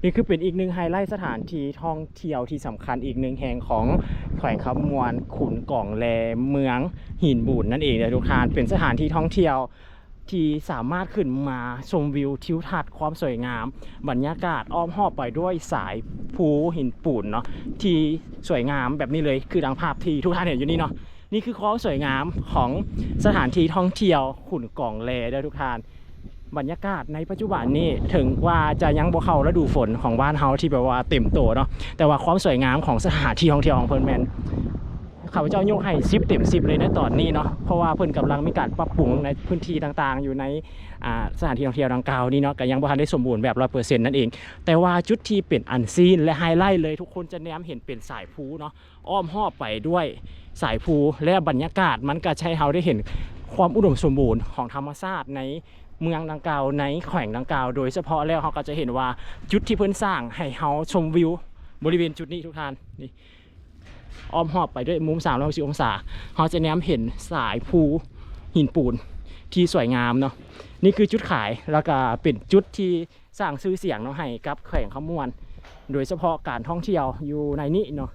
ນີ້ຄືເປັນອີກໜຶ່ງໄຮໄລສະຖານທີ່ທ່ອງທ່ຽວທີ່ສຳຄັນອີກໜຶ່ງແຫ່ງຂອງແຂວງຄຳມ່ວນ ຂຸນກອງແລ ເມືອງຫີນບູນນັ້ນເອງເດີທຸກທ່ານ. ເປັນສະຖານທີ່ທ່ອງທ່ຽວທີ່ສາມາດຂຶ້ນມາຊົມວິວທິວທັດຄວາມສວຍງາມ, ບັນຍາກາດອ້ອມຮອບໄປດ້ວຍສາຍພູຫີນປູນເນາະ ທີ່ສວຍງາມແບບນີ້ເລີຍ ຄືດັ່ງພາບທີ່ທຸກທ່ານເຫັນຢູ່ນີ້ເນາະ. ນີ້ຄືຄວາມສວຍງາມຂອງສະຖານທີ່ທ່ອງທ່ຽວຂຸນກອງແລເດີທຸກທ່ານ. ບັນຍາກາດໃນປັດຈຸບັນນີ້ ເຖິງວ່າຈະຍັງບໍ່ເຂົ້າລະດູຝົນຂອງບ້ານເຮົາທີ່ແບບວ່າເຕັມໂຕເນາະ, ແຕ່ວ່າຄວາມສວຍງາມຂອງສະຖານທີ່ທ່ອງທ່ຽວຂອງເພິ່ນແມ່ນ ຂ້າພະເຈົ້າຍົກໃຫ້ສິບເຕັມສິບເລີຍໃນຕອນນີ້ເນາະ, ເພາະວ່າເພິ່ນກຳລັງມີການປັບປຸງໃນພື້ນທີ່ຕ່າງໆ ຢູ່ໃນ ອ່າ ສະຖານທີ່ທ່ອງທ່ຽວດັ່ງກ່າວນີ້ເນາະ, ກໍຍັງບໍ່ທັນໄດ້ສົມບູນແບບຮ້ອຍເປີເຊັນນັ້ນເອງ. ແຕ່ວ່າຈຸດທີ່ເປັນອັນຊີນ ແລະ ໄຮໄລເລີຍ ທຸກຄົນຈະແນມເຫັນເປັນສາຍພູເນາະ ອ້ອມຮອບໄປດ້ວຍສາຍພູ ແລະ ບັນຍາກາດມັນກໍໃຫ້ເຮົາໄດ້ເຫັນຄວາມອຸດົມສົມບູນຂອງທຳມະຊາດໃນເມືອງດັ່ງກ່າວ ໃນແຂວງດັ່ງກ່າວ. ໂດຍສະເພາະແລ້ວເຮົາກໍຈະເຫັນວ່າຈຸດທີ່ເພິ່ນສ້າງໃຫ້ເຮົາຊົມວິວບໍລິເວນຈຸດນີ້ທຸກທ່ານ ນີ້ ອ້ອມຮອບໄປດ້ວຍມຸມສາມຮ້ອຍຫົກສິບອົງສາ ເຮົາຈະແນມເຫັນສາຍພູຫີນປູນທີ່ສວຍງາມເນາະ. ນີ້ຄືຈຸດຂາຍ ແລ້ວກໍເປັນຈຸດທີ່ ສ້າງຊື່ສຽງເນາະໃຫ້ກັບແຂວງຄຳມ່ວນ ໂດຍສະເພາະການທ່ອງທ່ຽວຢູ່ໃນນີ້ເນາະ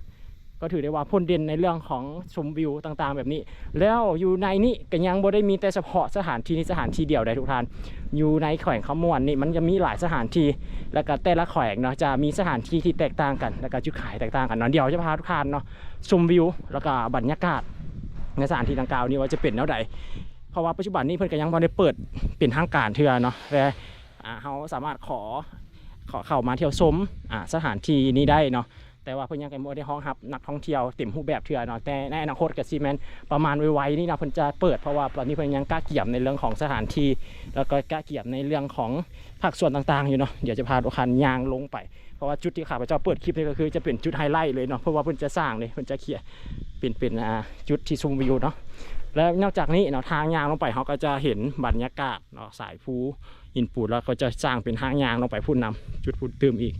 ກໍຖືໄດ້ວ່າພົ້ນເດັ່ນໃນເລື່ອງຂອງຊົມວິວຕ່າງໆແບບນີ້. ແລ້ວຢູ່ໃນນີ້ກໍຍັງບໍ່ໄດ້ມີແຕ່ສະເພາະສະຖານທີ່ນີ້ສະຖານທີ່ດຽວໃດທຸກທ່ານ, ຢູ່ໃນແຂວງຄຳມ່ວນນີ້ມັນຈະມີຫຼາຍສະຖານທີ່ ແລ້ວກໍແຕ່ລະແຂວງເນາະ ຈະມີສະຖານທີ່ທີ່ແຕກຕ່າງກັນ ແລ້ວກໍຈຸດຂາຍແຕກຕ່າງກັນເນາະ. ດຽວຈະພາທຸກທ່ານເນາະຊົມວິວ ແລ້ວກໍບັນຍາກາດໃນສະຖານທີ່ດັ່ງກ່າວນີ້ວ່າຈະເປັນແນວໃດ, ເພາະວ່າປັດຈຸບັນນີ້ເພິ່ນກໍຍັງບໍ່ໄດ້ເປີດເປັນທາງການເທື່ອເນາະ ແລະ ອ່າ ເຮົາສາມາດຂໍ ຂໍເຂົ້າມາທ່ຽວຊົມ ອ່າ ສະຖານທີ່ນີ້ໄດ້ເນາະ, ແຕ່ວ່າເພິ່ນຍັງບໍ່ໄດ້ຮອງຮັບນັກທ່ອງທ່ຽວເຕັມຮູບແບບເທື່ອເນາະ. ແຕ່ໃນອະນາຄົດກໍຊິແມ່ນປະມານໄວໆນີ້ເນາະ ເພິ່ນຈະເປີດ, ເພາະວ່າຕອນນີ້ເພິ່ນຍັງກະກຽມໃນເລື່ອງຂອງສະຖານທີ່ ແລ້ວກໍກະກຽມໃນເລື່ອງຂອງພາກສ່ວນຕ່າງໆຢູ່ເນາະ. ດຽວຈະພາທຸກທ່ານຍ່າງລົງໄປ, ເພາະວ່າຈຸດທີ່ຂ້າພະເຈົ້າເປີດຄລິບນີ້ກໍຄືຈະເປັນຈຸດໄຮໄລເລີຍເນາະ, ເພາະວ່າເພິ່ນຈະສ້າງເດ້ ເພິ່ນຈະເຂຍເປັນ ເປັນ ອ່າ ຈຸດທີ່ຊົມວິວເນາະ. ແລ້ວນອກຈາກນີ້ເນາະ ທາງຍ່າງລົງໄປ ເຮົາກໍຈະເຫັນບັນຍາກາດເນາະ ສາຍພູ ຫີນປູນ ແລ້ວກໍຈະສ້າງເປັນທາງຍ່າງລົງໄປພຸ້ນນຳ ຈຸດພຸ້ນຕື່ມອີກ.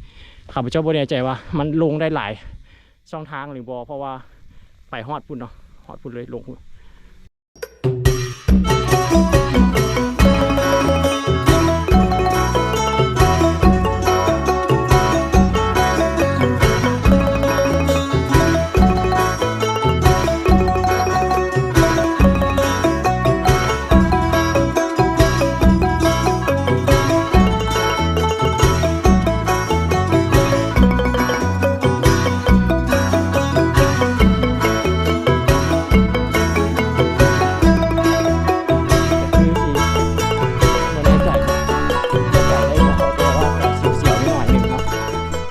ຂ້າພະເຈົ້າບໍ່ແນ່ໃຈວ່າມັນລົງໄດ້ຫຼາຍຊ່ອງທາງຫຼືບໍ່ ເພາະວ່າໄປຮອດພຸ້ນເນາະ ຮອດພຸ້ນເລີຍ ລົງພຸ້ນ.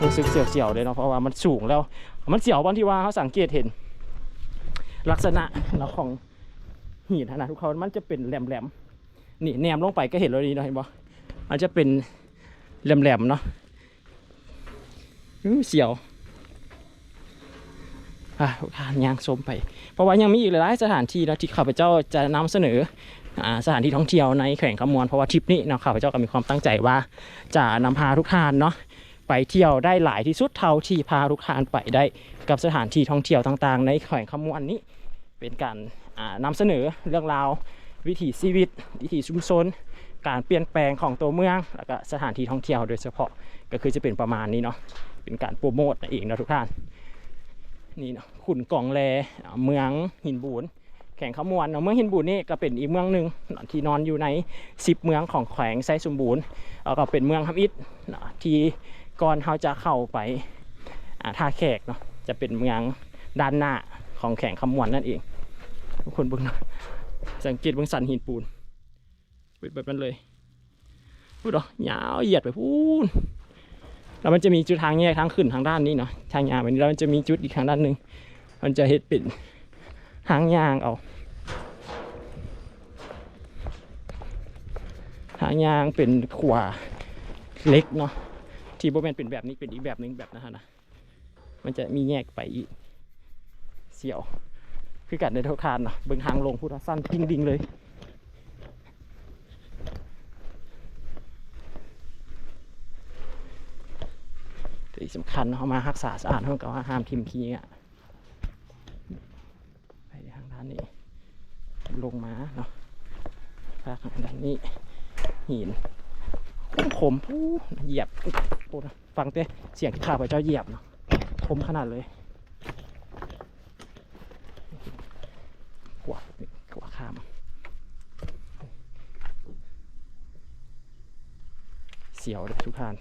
ຮູ້ສຶກສຽວໆເດ້ເນາະ ເພາະວ່າມັນສູງແລ້ວ ມັນສຽວບ່ອນທີ່ວ່າເຮົາສັງເກດເຫັນລັກສະນະເນາະຂອງຫີນຫັ້ນນະທຸກຄົນ ມັນຈະເປັນແຫຼມໆ ນີ້ແນມລົງໄປກໍເຫັນແລ້ວນີ້ເນາະ ເຫັນບໍ່ ມັນຈະເປັນແຫຼມໆເນາະ. ອື້ ສຽວ ອ່າ ຍ່າງຊົມໄປ ເພາະວ່າຍັງມີອີກຫຼາຍໆສະຖານທີ່ເນາະ ທີ່ຂ້າພະເຈົ້າຈະນຳສະເໜີ ອ່າ ສະຖານທີ່ທ່ອງທ່ຽວໃນແຂວງຄຳມ່ວນ. ເພາະວ່າທຣິບນີ້ເນາະ ຂ້າພະເຈົ້າກໍມີຄວາມຕັ້ງໃຈວ່າຈະນຳພາທຸກທ່ານເນາະ ໄປທ່ຽວໄດ້ຫຼາຍທີ່ສຸດເທົ່າທີ່ພາທຸກທ່ານໄປໄດ້ ກັບສະຖານທີ່ທ່ອງທ່ຽວຕ່າງໆໃນແຂວງຄຳມ່ວນນີ້ ເປັນການ ອ່າ ນຳສະເໜີເລື່ອງລາວ ວິຖີຊີວິດ ວິຖີຊຸມຊົນ ການປ່ຽນແປງຂອງຕົວເມືອງ ແລ້ວກະສະຖານທີ່ທ່ອງທ່ຽວໂດຍສະເພາະ ກໍຄືຈະເປັນປະມານນີ້ເນາະ ເປັນການໂປຣໂມດນັ້ນເອງເນາະທຸກທ່ານ. ນີ້ເນາະ ຂຸນກອງແລ ເມືອງຫີນບູນ ແຂວງຄຳມ່ວນເນາະ. ເມືອງຫີນບູນນີ້ກໍເປັນອີກເມືອງໜຶ່ງເນາະ ທີ່ນອນຢູ່ໃນສິບເມືອງຂອງແຂວງໄຊສົມບູນ ແລ້ວກໍເປັນເມືອງທຳອິດເນາະ ທີ່ກ່ອນເຮົາຈະເຂົ້າໄປ ອ່າ ທ່າແຂກເນາະ ຈະເປັນເມືອງດ້ານໜ້າຂອງແຂວງຄຳມ່ວນນັ້ນເອງ. ທຸກຄົນເບິ່ງເນາະ ສັງເກດເບິ່ງສັນຫີນປູນ ເປັນແບບນັ້ນເລີຍ. ພຸ້ນເນາະ ຍາວຢຽດໄປພຸ້ນ ແລ້ວມັນຈະມີຈຸດທາງແຍກທາງຂຶ້ນທາງດ້ານນີ້ເນາະ ທາງຍາວແບບນີ້ ແລ້ວມັນຈະມີຈຸດອີກທາງດ້ານໜຶ່ງ ມັນຈະເຮັດເປັນທາງຍ່າງເອົາ ທາງຍ່າງເປັນຂົວເຫຼັກເນາະ ທີ່ບໍ່ແມ່ນເປັນແບບນີ້ ເປັນອີກແບບໜຶ່ງ ແບບນັ້ນຫັ້ນນະ. ມັນຈະມີແຍກໄປອີກ ສຽວຄືກັນເດີທຸກທ່ານເນາະ. ເບິ່ງທາງລົງພຸ້ນ ສັ້ນດິ່ງໆເລີຍ. ທີ່ສຳຄັນເນາະ ເຮົາມາຮັກສາສະອາດ ເຮົາກໍວ່າຫ້າມຖິ້ມຂີ້ເຫຍື້ອ. ໄປທາງດ້ານນີ້ ລົງມາເນາະ ພາກທາງດ້ານນີ້ ຫີນຄົມໆ ປູ້ ຢຽບ ໂອ້ ຟັງແຕ່ສຽງທີ່ຂ້າພະເຈົ້າຢຽບເນາະ ຄົມຂະໜາດເລີຍ. ກວາດ ກວາດຂ້າມ ສຽວເດ້ທຸກທ່ານ.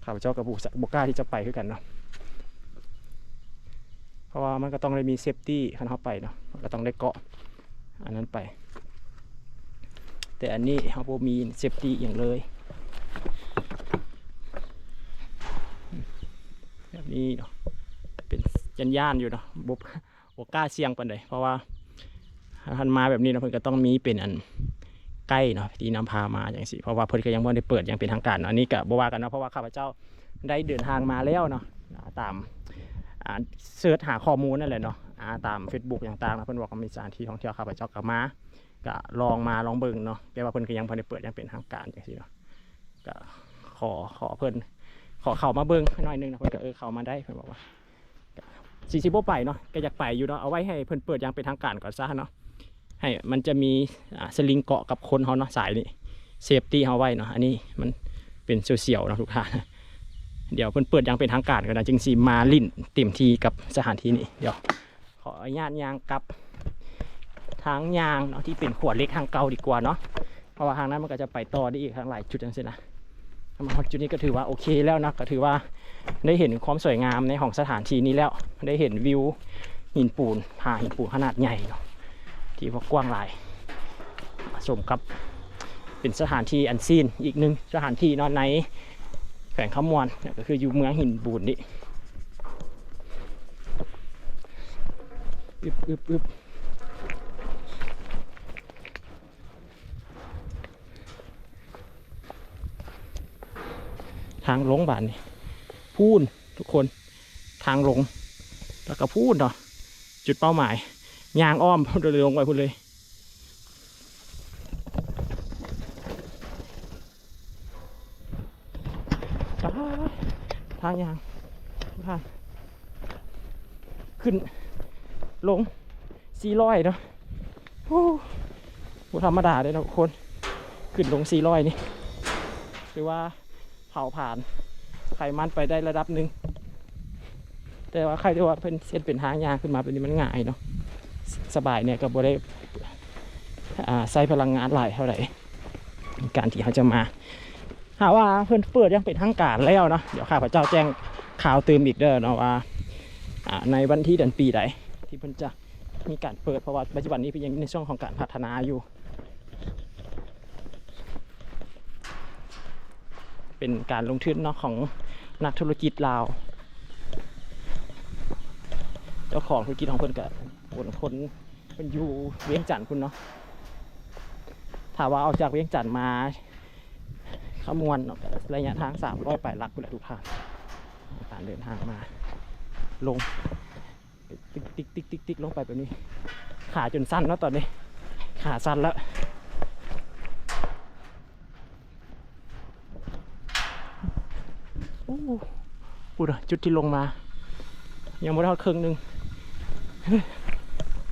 ຂ້າພະເຈົ້າກໍບໍ່ ບໍ່ກ້າທີ່ຈະໄປຄືກັນເນາະ ເພາະວ່າມັນກໍຕ້ອງໄດ້ມີເຊຟຕີ້ ຄັນເຮົາໄປເນາະ ມັນກໍຕ້ອງໄດ້ເກາະອັນນັ້ນໄປ. ແຕ່ອັນນີ້ເຮົາບໍ່ມີເຊຟຕີ້ຫຍັງເລີຍ ແບບນີ້ເນາະ ເປັນຢ້ານໆຢູ່ເນາະ ບໍ່ ບໍ່ກ້າສ່ຽງປານໃດ ເພາະວ່າຄັນມາແບບນີ້ເນາະ ເພິ່ນກໍຕ້ອງມີເປັນອັນໄກເນາະ ທີ່ນຳພາມາຈັ່ງຊີ້ ເພາະວ່າເພິ່ນກໍຍັງບໍ່ໄດ້ເປີດຢ່າງເປັນທາງການເນາະ. ອັນນີ້ກໍບໍ່ວ່າກັນເນາະ ເພາະວ່າຂ້າພະເຈົ້າໄດ້ເດີນທາງມາແລ້ວເນາະ ຕາມ ອ່າ ເສີດຫາຂໍ້ມູນນັ້ນແຫຼະເນາະ ອ່າ ຕາມເຟສບຸກຫຍັງຕ່າງໆເນາະ ເພິ່ນບອກວ່າມີສະຖານທີ່ທ່ອງທ່ຽວ ຂ້າພະເຈົ້າກໍມາ ກໍລອງມາລອງເບິ່ງເນາະ ແຕ່ວ່າເພິ່ນກໍຍັງບໍ່ໄດ້ເປີດຢ່າງເປັນທາງການຈັ່ງຊີ້ເນາະ. ກໍຂໍ ຂໍເພິ່ນ ຂໍເຂົ້າມາເບິ່ງໜ້ອຍໜຶ່ງເນາະ ເພິ່ນກໍ ເອີ ເຂົ້າມາໄດ້ ເພິ່ນບອກວ່າ ຊິ ຊິບໍ່ໄປເນາະ ກໍຢາກໄປຢູ່ເນາະ ເອົາໄວ້ໃຫ້ເພິ່ນເປີດຢ່າງເປັນທາງການກ່ອນຊະເນາະ ໃຫ້ມັນຈະມີ ອ່າ ສະລິງເກາະກັບຄົນເຮົາເນາະ ສາຍນີ້ ເຊຟຕີ້ເຮົາໄວ້ເນາະ. ອັນນີ້ມັນເປັນສ່ຽວໆເນາະທຸກທ່ານ ດຽວເພິ່ນເປີດຢ່າງເປັນທາງການກ່ອນນະ ຈຶ່ງຊິມາຫຼິ້ນເຕັມທີ່ກັບສະຖານທີ່ນີ້. ດຽວຂໍອະນຸຍາດຍ່າງກັບທາງຍ່າງເນາະ ທີ່ເປັນຂົວເຫຼັກທາງເກົ່າດີກວ່າເນາະ ເພາະວ່າທາງນັ້ນມັນກໍຈະໄປຕໍ່ໄດ້ອີກ ທາງຫຼາຍຈຸດຈັ່ງຊີ້ນະ. ມາຮອດຈຸດນີ້ກໍຖືວ່າໂອເຄແລ້ວນະ ກໍຖືວ່າໄດ້ເຫັນຄວາມສວຍງາມໃນຂອງສະຖານທີ່ນີ້ແລ້ວ ໄດ້ເຫັນວິວຫີນປູນ ຜາຫີນປູນຂະໜາດໃຫຍ່ເນາະ ທີ່ວ່າກວ້າງຫຼາຍ ສົມກັບເປັນສະຖານທີ່ອັນຊີນອີກໜຶ່ງສະຖານທີ່ເນາະ ໃນແຂວງຄຳມ່ວນ ກໍຄືຢູ່ເມືອງຫີນບູນນີ້. ອຶບ ອຶບ ອຶບ. ທາງລົງບາດນີ້ ພຸ້ນທຸກຄົນ ທາງລົງ ແລ້ວກໍພຸ້ນເນາະ ຈຸດເປົ້າໝາຍ ຍ່າງອ້ອມ ລົງໄປພຸ້ນເລີຍ. ຕາຍ ທາງຍ່າງ ທາງຂຶ້ນລົງສີ່ຮ້ອຍເນາະ. ໂອ້ ບໍ່ທຳມະດາເດ້ເນາະທຸກຄົນ ຂຶ້ນລົງສີ່ຮ້ອຍນີ້ ຖືວ່າເຜົາຜານໄຂມັນໄປໄດ້ລະດັບໜຶ່ງ ແຕ່ວ່າໃຄທີ່ວ່າເພິ່ນເຮັດເປັນທາງຍ່າງຂຶ້ນມາແບບນີ້ມັນງ່າຍເນາະ ສະບາຍແດ່ ກໍບໍ່ໄດ້ ອ່າ ໃຊ້ພະລັງງານຫຼາຍເທົ່າໃດ ໃນການທີ່ເຮົາຈະມາ ຫາວ່າເພິ່ນເປີດຢ່າງເປັນທາງການແລ້ວເນາະ ດຽວຂ້າພະເຈົ້າແຈ້ງຂ່າວຕື່ມອີກເດີເນາະວ່າ ອ່າ ໃນວັນທີເດືອນປີໃດທີ່ເພິ່ນຈະມີການເປີດ ເພາະວ່າປັດຈຸບັນນີ້ເພິ່ນຍັງຢູ່ໃນຊ່ວງຂອງການພັດທະນາຢູ່. ເປັນການລົງທຶນເນາະ ຂອງນັກທຸລະກິດລາວ ເຈົ້າຂອງທຸລະກິດຂອງເພິ່ນກະຂົນຄົນ ເພິ່ນຢູ່ວຽງຈັນພຸ້ນເນາະ ຖ້າວ່າອອກຈາກວຽງຈັນມາຄຳມ່ວນເນາະ ໄລຍະທາງສາມຮ້ອຍປາຍຫຼັກພຸ້ນແຫຼະທຸກທ່ານ ການເດີນທາງມາລົງ ຕິກໆໆໆ ລົງໄປແບບນີ້ ຂາຈົນສັ່ນເນາະຕອນນີ້ ຂາສັ່ນແລ້ວ. ໂອ້ ພຸ້ນນະ ຈຸດທີ່ລົງມາ ຍັງບໍ່ໄດ້ຮອດເຄິ່ງໜຶ່ງ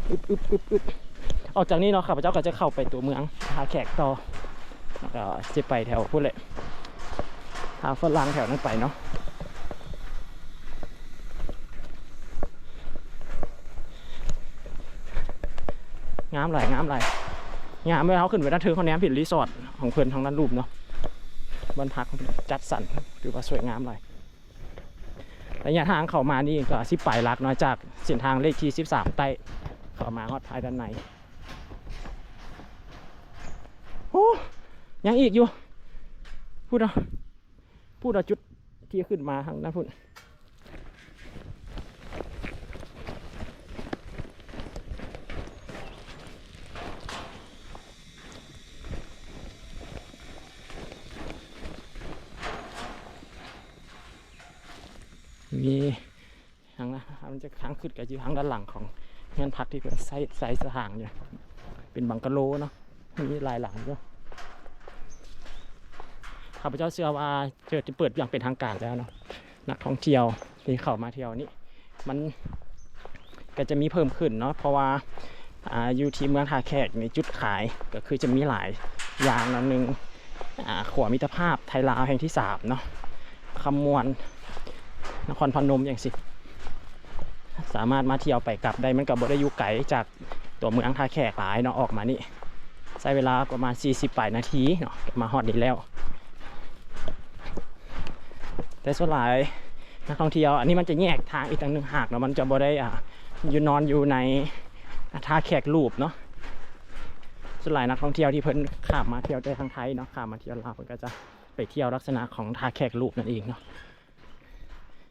ອຶບໆໆໆ. ອອກຈາກນີ້ເນາະ ຂ້າພະເຈົ້າກໍຈະເຂົ້າໄປຕົວເມືອງທ່າແຂກຕໍ່ ແລ້ວກໍຊິໄປແຖວພຸ້ນແຫຼະ ທາງຝຣັ່ງແຖວນັ້ນໄປເນາະ. ງາມຫຼາຍ ງາມຫຼາຍ ງາມເວລາເຮົາຂຶ້ນໄປດ້ານເທິງ ເຮົາແນມເຫັນຣີສອດຂອງເພິ່ນທາງດ້ານລຸ່ມເນາະ ບ້ານພັກຈັດສັນ ຖືວ່າສວຍງາມຫຼາຍ. ໄລຍະທາງເຂົ້າມານີ້ກໍສິບປາຍຫຼັກເນາະ ຈາກເສັ້ນທາງເລກທີສິບສາມໃຕ້ ເຂົ້າມາຮອດພາຍດ້ານໃນ. ໂອ້ ຍັງອີກຢູ່ ພຸ້ນເນາະ. ພຸ້ນເນາະ ຈຸດທີ່ຂຶ້ນມາທາງນັ້ນພຸ້ນ ມີ ທາງນະ ມັນຈະທາງຂຶ້ນກໍຢູ່ທາງດ້ານຫຼັງຂອງເຮືອນພັກທີ່ເພິ່ນໃຊ້ ໃຊ້ສະຖານຢູ່ ເປັນບັງກະໂລເນາະ ມີຫຼາຍຫຼັງຢູ່. ຂ້າພະເຈົ້າເຊື່ອວ່າເທື່ອທີ່ເປີດຢ່າງເປັນທາງການແລ້ວເນາະ ນັກທ່ອງທ່ຽວທີ່ເຂົ້າມາທ່ຽວນີ້ ມັນກໍຈະມີເພີ່ມຂຶ້ນເນາະ ເພາະວ່າ ອ່າ ຢູ່ທີ່ເມືອງທ່າແຂກນີ້ ຈຸດຂາຍກໍຄືຈະມີຫຼາຍຢ່າງເນາະ ໜຶ່ງ ອ່າ ຂົວມິດຕະພາບໄທລາວແຫ່ງທີສາມເນາະ ຄຳມ່ວນ ນະຄອນພະນົມຈັ່ງຊີ້ ສາມາດມາທ່ຽວໄປກັບໄດ້. ມັນກໍບໍ່ໄດ້ຢູ່ໄກຈາກຕົວເມືອງທ່າແຂກຫຼາຍເນາະ ອອກມານີ້ໃຊ້ເວລາປະມານສີ່ສິບປາຍນາທີເນາະ ກໍມາຮອດນີ້ແລ້ວ. ແຕ່ສ່ວນຫຼາຍນັກທ່ອງທ່ຽວ ອັນນີ້ມັນຈະແຍກທາງອີກຕ່າງຫາກເນາະ ມັນຈະບໍ່ໄດ້ ອ່າ ຢູ່ ນອນຢູ່ໃນທ່າແຂກລູບເນາະ. ສ່ວນຫຼາຍນັກທ່ອງທ່ຽວທີ່ເພິ່ນຂ້າມມາທ່ຽວແຕ່ທາງໄທເນາະ ຂ້າມມາທ່ຽວລາວ ເພິ່ນກໍຈະໄປທ່ຽວລັກສະນະຂອງທ່າແຂກລູບນັ້ນເອງເນາະ.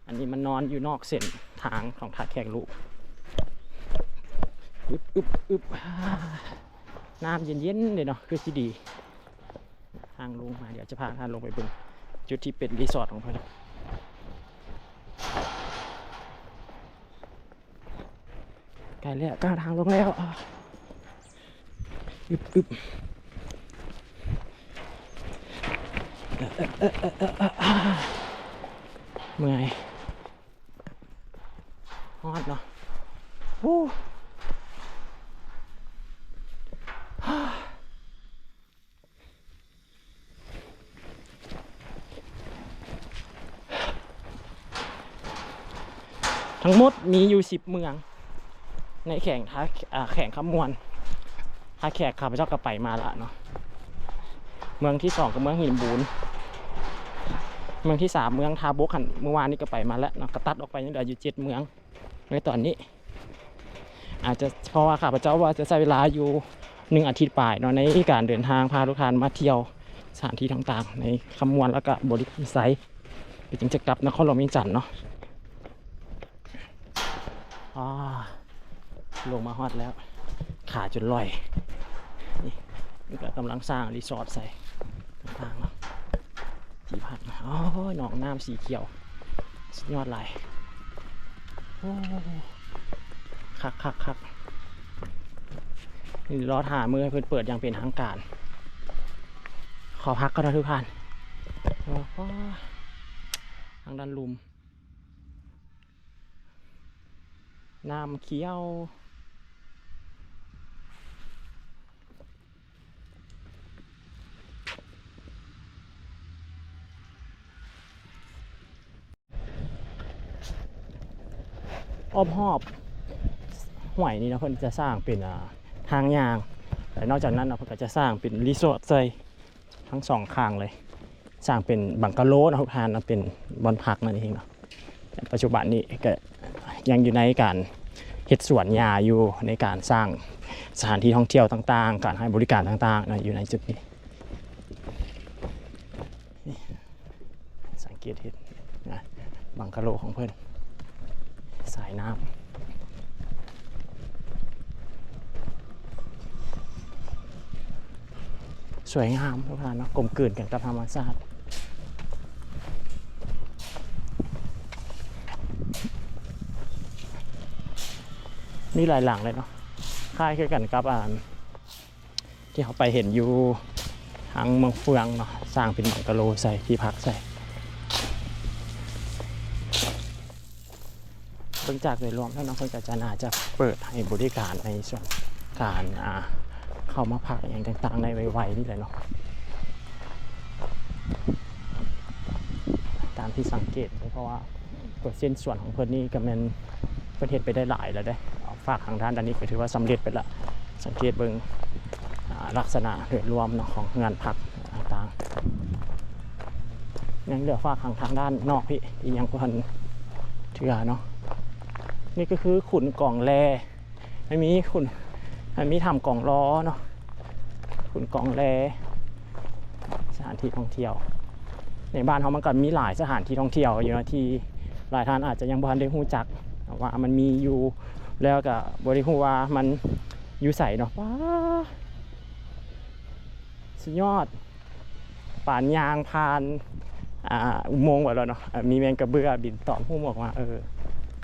ອັນນີ້ມັນນອນຢູ່ນອກເສັ້ນທາງຂອງທ່າແຂກລູບ. ອຶບ ອຶບ ອຶບ ອາ ນ້ຳເຢັນໆເດ້ເນາະ ຄືຊິດີ. ທາງລົງມາ ດຽວຈະພາທ່ານລົງໄປເບິ່ງຈຸດທີ່ເປັນຣີສອດຂອງເພິ່ນ. ໃກ້ແລ້ວ ກ້າວທາງລົງແລ້ວ. ອາ ອຶບ ອຶບ ເອີ ເອີ ເອີ ເອີ ເອີ ເອີ ເມື່ອຍ ຮ້ອນເນາະ. ໂອ້ ທັງໝົດມີຢູ່ສິບເມືອງ ໃນແຂວງທ່າ ອ່າ ແຂວງຄຳມ່ວນ. ທ່າແຂກຂ້າພະເຈົ້າກໍໄປມາລະເນາະ. ເມືອງທີສອງກໍເມືອງຫີນບູນ. ເມືອງທີສາມເມືອງທ່າບົກຫັ້ນ ມື້ວານນີ້ກໍໄປມາແລ້ວເນາະ. ກໍຕັດອອກໄປຍັງເຫຼືອຢູ່ເຈັດເມືອງໃນຕອນນີ້. ອາດຈະ ເພາະວ່າຂ້າພະເຈົ້າວ່າຈະໃຊ້ເວລາຢູ່ໜຶ່ງອາທິດປາຍເນາະ ໃນການເດີນທາງພາທຸກທ່ານມາທ່ຽວສະຖານທີ່ຕ່າງໆໃນຄຳມ່ວນ ແລ້ວກະບໍລິຄຳໄຊ ກໍຈຶ່ງຈະກັບນະຄອນຫຼວງວຽງຈັນເນາະ. ອາ ລົງມາຮອດແລ້ວ ຂາຈົນລ່ອຍ. ນີ້ ນີ້ກໍກຳລັງສ້າງຣີສອດໃສ່ຕ່າງໆເນາະ ທີ່ພັກ. ໂອ້ຍ ໜອງນ້ຳສີຂຽວ ສຸດຍອດຫຼາຍ. ໂອ້ ຄັກໆໆ. ນີ້ລໍຖ້າມື້ໃຫ້ເພິ່ນເປີດຢ່າງເປັນທາງການ. ຂໍພັກກ່ອນເນາະທຸກທ່ານ. ໂອ້ ທາງດ້ານລຸ່ມ ນ້ຳຂຽວ. ອ້ອມຮອບຫ້ວຍນີ້ເນາະ ເພິ່ນຈະສ້າງເປັນ ອ່າ ທາງຍ່າງ ແລະ ນອກຈາກນັ້ນເນາະ ເພິ່ນກໍຈະສ້າງເປັນຣີສອດໃສ່ທັງສອງຂ້າງເລີຍ. ສ້າງເປັນບັງກະໂລເນາະ ເປັນບ່ອນພັກນັ້ນເອງເນາະ. ປັດຈຸບັນນີ້ກໍຍັງຢູ່ໃນການເຮັດສວນຫຍ້າຢູ່ ໃນການສ້າງສະຖານທີ່ທ່ອງທ່ຽວຕ່າງໆ ການໃຫ້ບໍລິການຕ່າງໆເນາະ ຢູ່ໃນຈຸດນີ້. ນີ້ ສັງເກດເຫັນນະ ບັງກະໂລຂອງເພິ່ນ ສາຍນ້ຳ ສວຍງາມທຸກທ່ານເນາະ ກົມກືນກັນກັບທຳມະຊາດ. ມີຫຼາຍຫຼັງເລີຍເນາະ ຄ້າຍຄືກັນກັບ ອ່າ ທີ່ເຮົາໄປເຫັນຢູ່ທາງເມືອງເຟືອງເນາະ ສ້າງເປັນບັງກະໂລໃສ່ ທີ່ພັກໃສ່. ເບິ່ງຈາກໂດຍລວມແລ້ວເນາະ ເພິ່ນກໍຈະ ໜ້າຈະເປີດໃຫ້ບໍລິການໃນສ່ວນການ ອ່າ ເຂົ້າມາພັກອີ່ຫຍັງຕ່າງໆໄດ້ໄວໆນີ້ແຫຼະເນາະ. ຕາມທີ່ສັງເກດ ເພາະວ່າເປີເຊັນສວນຂອງເພິ່ນນີ້ກໍແມ່ນ ເພິ່ນເຮັດໄປໄດ້ຫຼາຍແລ້ວເດ້. ຝາກທາງດ້ານ ດ້ານນີ້ກໍຖືວ່າສຳເລັດໄປລະ. ສັງເກດເບິ່ງ ອ່າ ລັກສະນະໂດຍລວມເນາະ ຂອງເຮືອນພັກຕ່າງໆ ຍັງເຫຼືອຝາກທາງ ທາງດ້ານນອກພີ້ ທີ່ຍັງບໍ່ທັນເທື່ອເນາະ. ນີ້ກໍຄືຂຸນກອງແລ ມັນມີຂຸນ ມັນມີຖ້ຳກອງລໍເນາະ ຂຸນກອງແລ ສະຖານທີ່ທ່ອງທ່ຽວ. ໃນບ້ານເຮົາມັນກໍມີຫຼາຍສະຖານທີ່ທ່ອງທ່ຽວຢູ່ເນາະ ທີ່ຫຼາຍທ່ານອາດຈະຍັງບໍ່ທັນໄດ້ຮູ້ຈັກວ່າມັນມີຢູ່ ແລ້ວກໍບໍ່ໄດ້ຮູ້ວ່າມັນຢູ່ໃສເນາະ. ວ້າ ສຸດຍອດ ປານຍ່າງຜ່ານ ອ່າ ອຸໂມງໄປແລ້ວເນາະ ມີແມງກະເບື້ອບິນຕອມຫູມອອກມາ. ເອີ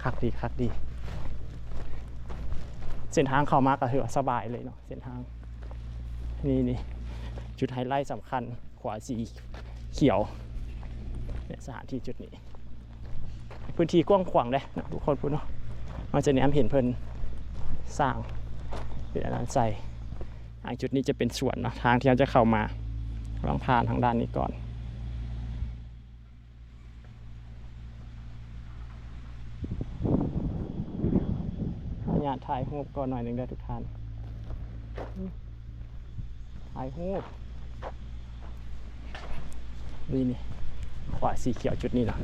ຄັກດີ ຄັກດີ. ເສັ້ນທາງເຂົ້າມາກໍຖືວ່າສະບາຍເລີຍເນາະ ເສັ້ນທາງ. ນີ້ ນີ້ ຈຸດໄຮໄລສຳຄັນ ຂວາສີຂຽວ ເນຍ ສະຖານທີ່ຈຸດນີ້ ພື້ນທີ່ກວ້າງຂວາງເດ້ເນາະ ທຸກຄົນພຸ້ນເນາະ. ເຮົາຈະແນມເຫັນເພິ່ນສ້າງເປັນອັນນັ້ນໃສ່. ອ່າ ຈຸດນີ້ຈະເປັນສວນເນາະ ທາງທີ່ເຮົາຈະເຂົ້າມາ ລອງຜ່ານທາງດ້ານນີ້ກ່ອນ. ຍາດຖ່າຍຮູບກ່ອນໜ້ອຍໜຶ່ງເດີທຸກທ່ານ. ອືມ ຖ່າຍຮູບ. ນີ້ ນີ້ ຂວາຍສີຂຽວຈຸດນີ້ເນາະ.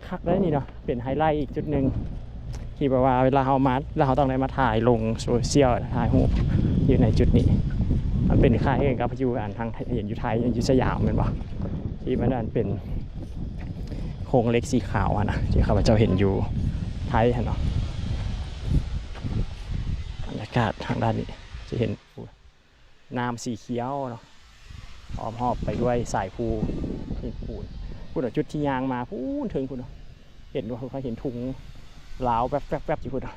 ຄັກເດ້ນີ້ເນາະ ເປັນໄຮໄລອີກຈຸດໜຶ່ງ ທີ່ແບບວ່າເວລາເຮົາມາ ແລ້ວເຮົາຕ້ອງໄດ້ມາຖ່າຍລົງໂຊຊຽວ ຖ່າຍຮູບຢູ່ໃນຈຸດນີ້. ມັນເປັນຄ້າຍກັບຢູ່ອັນທາງ ເຫັນຢູ່ໄທ ຢູ່ສະຫຍາມແມ່ນບໍ່ ທີ່ມັນອັນເປັນໂຄງເຫຼັກສີຂາວຫັ້ນນະ ທີ່ຂ້າພະເຈົ້າເຫັນຢູ່ໄທຫັ້ນເນາະ. ບັນຍາກາດທາງດ້ານນີ້ຈະເຫັນ ນ້ຳສີຂຽວເນາະ ອ້ອມຮອບໄປດ້ວຍສາຍພູຫີນປູນ. ພຸ້ນນະ ຈຸດທີ່ຍ່າງມາພຸ້ນເທິງພຸ້ນນະ ເຫັນບໍ່? ເຂົາເຫັນທຸງລາວແວັບໆໆຢູ່ພຸ້ນນະ.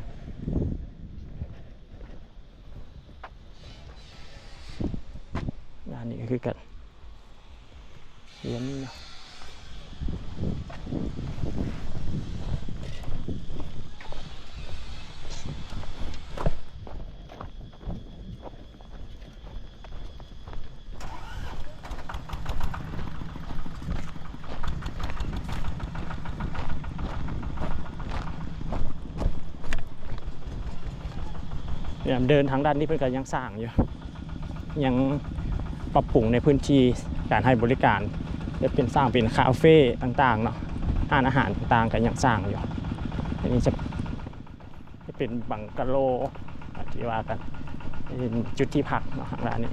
ອັນນີ້ກໍຄືກັນ. ເຢັນເນາະ ຍາມເດີນທາງດ້ານນີ້ເພິ່ນກໍຍັງສ້າງຢູ່ ຍັງປັບປຸງໃນພື້ນທີ່ການໃຫ້ບໍລິການ ຈະເປັນສ້າງເປັນຄາເຟຕ່າງໆເນາະ ຮ້ານອາຫານຕ່າງໆກໍຍັງສ້າງຢູ່. ອັນນີ້ຈະ ຈະເປັນບັງກະໂລທີ່ວ່າກັນ ເປັນຈຸດທີ່ພັກເນາະ ທາງດ້ານນີ້.